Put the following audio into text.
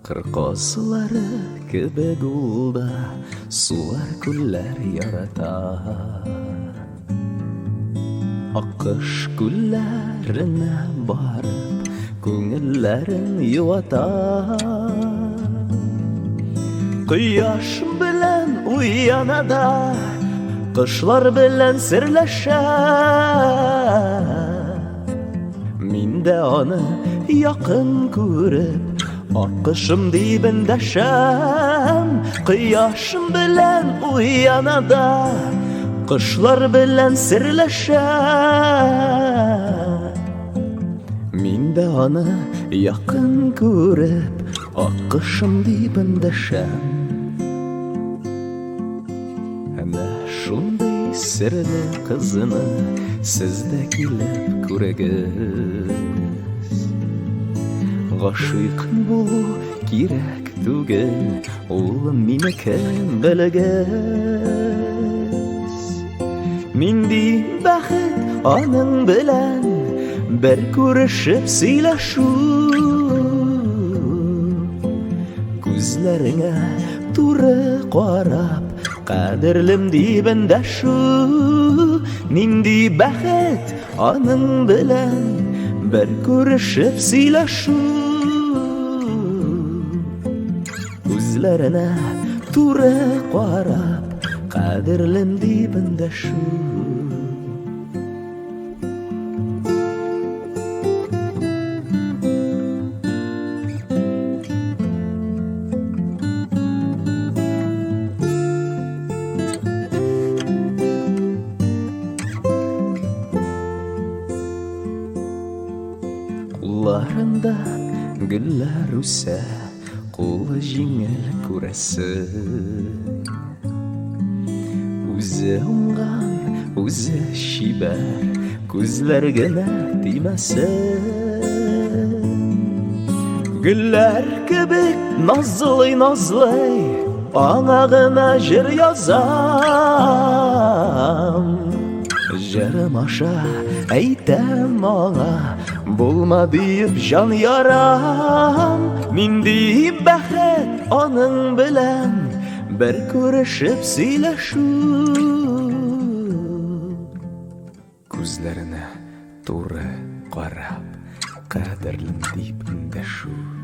Кыр казлары кебек ул да сулар, күлләр ярата. Аккош күлләренә барып, күңелләрен юата. Кояш белән уяна да, кошлар белән серләшә. Мин дә аны якын күреп, аккошым дип эндәшәм. Кояшым белән уяна да, кошлар белән серләшә. Мин дә аны якын күреп, аккошым дип эндәшәм. Әнә шундый серле кызны сез дә килеп күрегез. Гашыйк булу кирәк түгел, ул минеке, белегез. Нинди бәхет аның белән бер күрешеп сөйләшү. Күзләреңә туры карап, кадерлем дип эндәшү. Нинди бәхет аның белән бер күрешеп сөйләшү. Күзләренә туры карап, кадерлем дип эндәшү. Кулларында гөлләр үсә, кулы җиңел күрәсең. Үзе уңган, үзе чибәр, күзләр генә тимәсен. Гөлләр кебек назлый-назлый, аңа гына җыр язам. Җырым аша әйтәм аңа, булма диеп җан ярам. Нинди бәхет аның белән бер күрешеп сөйләшү. Күзләренә туры карап, кадерлем дип эндәшү.